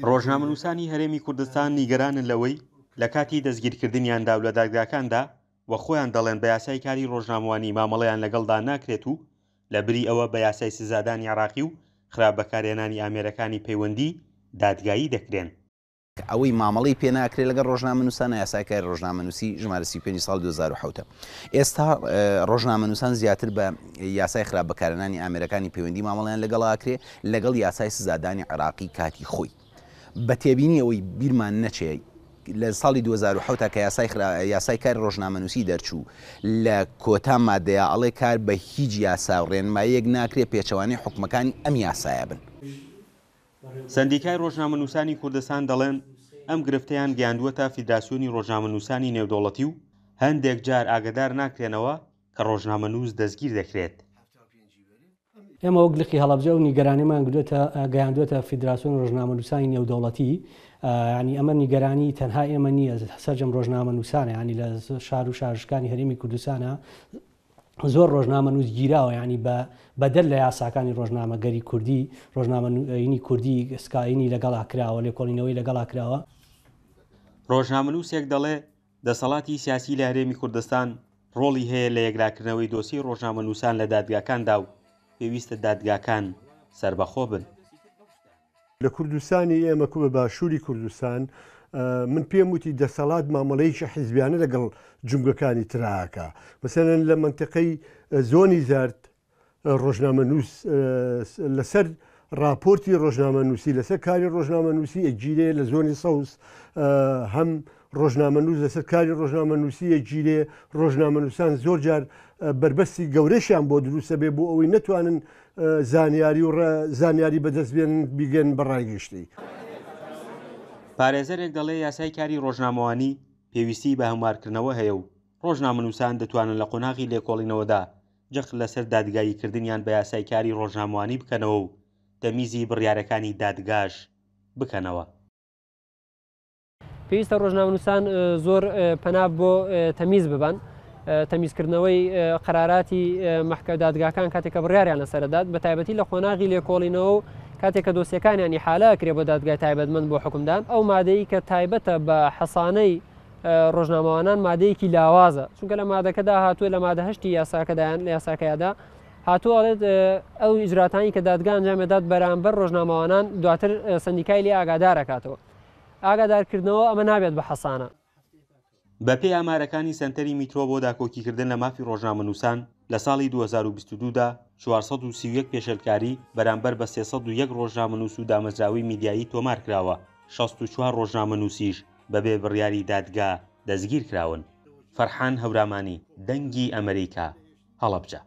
ڕۆژنامەنووسانی هەرێمی کوردستان نیگەرانن لەوەی لە کاتی دەستگیرکردنیاندا و لە دادگاکاندا و خۆیان دەڵێن بە یاسای کاری ڕۆژنامەوانی مامەڵەیان لەگەڵدا ناکرێت و لە بری ئەوە بە یاسای سزادانی عێراقی و خراپ بەکارهێنانی ئامێرەکانی پەیوەندی دادگایی دەکرێن. ئەوەی مامەڵەی پێ ناکرێت لەگەڵ ڕۆژنامەنووسانە یاسای کاری ڕۆژنامەنووسی ژمارە 35 ساڵ 2007 ئێستا ڕۆژنامەنووسان زیاتر بە یاسای خراپ بەکارهێنانی ئامێرەکانی پەیوەندی مامەڵەیان لەگەڵ ئاکرێ لەگەڵ یاسای سزادانی عێراقی کاتی خۆی بە تێبینی ئەوەی بیرمان نەچێ لە ساڵی 2007 کە یاسای یاسای کاری ڕۆژنامەنووسی دەرچوو لە کۆتا مادەیە ئەڵێ کار بە هیچ یاسا و ڕێنماییەک ناکرێ پێچەوانەی حوکمەکانی ئەم یاسایە بن. سەندیکای ڕۆژنامەنووسانی کوردستان دەڵێن، ئەم گرفتەیان گەیاندووەتە فیدراسیۆنی ڕۆژنامەنووسانی نێودەوڵەتی و هەندێک جار ئاگەدار ناکرێنەوە کە ڕۆژنامەنووس دەستگیر دەکرێت. ئێمە وەک لقی هەڵەبجە ئەو نیگەرانیمان گرتووەتە گەیاندووەتە فیدراسیۆنی ڕۆژنامەنووسانی نێودەوڵەتی، یانی ئەمە نیگەرانی تەنها ئێمە نییە، سەرجەم ڕۆژنامەنووسانە، یانی لە شار و شارۆچکانی هەرێمی کوردستانە زۆر ڕۆژنامەنووس گیراوە یانی بە بەدەر لە یاساکانی ڕۆژنامەگەری کوردی ڕۆژنامەنووینی کوردی سکاینی لەگەڵا کراوە لێکۆڵینەوەی لەگەڵا کراوە. ڕۆژنامەنووسێک دەڵێ دەسەڵاتی سیاسی لە هەرێمی کوردستان ڕۆڵی هەیە لە یەکلاکردنەوەی دۆسیەی ڕۆژنامەنووسان لە دادگاکاندا و پێویستە دادگاکان سەربەخۆ بن. لە کوردستانی ئێمە کو بە باشووری کوردستان من پێم وتی دەسەڵات مامەڵەیەکی حیزبیانە لەگەڵ جومگەکانی ترا ئەکا مەسەلەن لە مەنتیقەی زۆنی زەرد ڕۆژنامەنووس لەسەر ڕاپۆرتی ڕۆژنامەنووسی لەسەر کاری ڕۆژنامەنووسی ئەگیرێ لە زۆنی سەوز هەم ڕۆژنامەنووس لەسەر کاری ڕۆژنامەنووسی ئەگیرێ ڕۆژنامەنووسان زۆر جار بەربەستی گەورەشیان بۆ دروستە بێ بۆ ئەوەی نەتوانن زانیاری و زانیاری بەدەست بێنن بیگەن بە ڕای گشتی. پارێزەرێک دەڵێ یاسای کاری ڕۆژنامەوانی پێویستیی بە هەموارکردنەوە هەیە و ڕۆژنامەنووسان دەتوانن لە قۆناغی لێکۆڵینەوەدا جەخت لەسەر دادگاییکردنیان بە یاسای کاری ڕۆژنامەوانی بکەنەوە و تەمیزی بڕیارەکانی دادگاش بکەنەوە. پێویستە ڕۆژنامەنووسان زۆر پەنا بۆ تەمیز ببەن، تەمیزکردنەوەی قەراراتی مەحکە دادگاکان کاتێک کە بڕیاریان لەسەر دەدات، بە تایبەتی لە قۆناغی لێکۆڵینەوە و کاتێک کە دۆسیەکانیان ئیحالە ئەکرێ بۆ دادگای تایبەتمەند بۆ حوکمدان، ئەو مادەی کە تایبەتە بە حەسانەی ڕۆژنامەوانان مادەیەکی لاوازە، چونکە لە مادەکەدا هاتووە لە مادە هەشتی یاساکەدایان لە یاساکەیادا هاتووە ئەڵێت ئەو ئیجراتانی کە دادگا ئەنجام دەدات بەرامبەر ڕۆژنامەوانان دواتر سەندیکای لێ ئاگادار ئەکاتەوە. ئاگادارکردنەوە ئەمە نابێت بە حەسانە. بەپێی ئامارەکانی سەنتەری میترۆ بۆ داکۆکیکردن لە مافی ڕۆژنامەنووسان، لە ساڵی 2022 دا 431 پێشێلکاری بەرامبەر بە 301 ڕۆژنامەنووس و دامەزراوەی میدیایی تۆمارکراوە، 64 ڕۆژنامەنووسیش بەبێ بڕیاری دادگا دەستگیرکراون. فەرحان هەورامانی، دەنگی ئەمریکا، هەڵەبجە.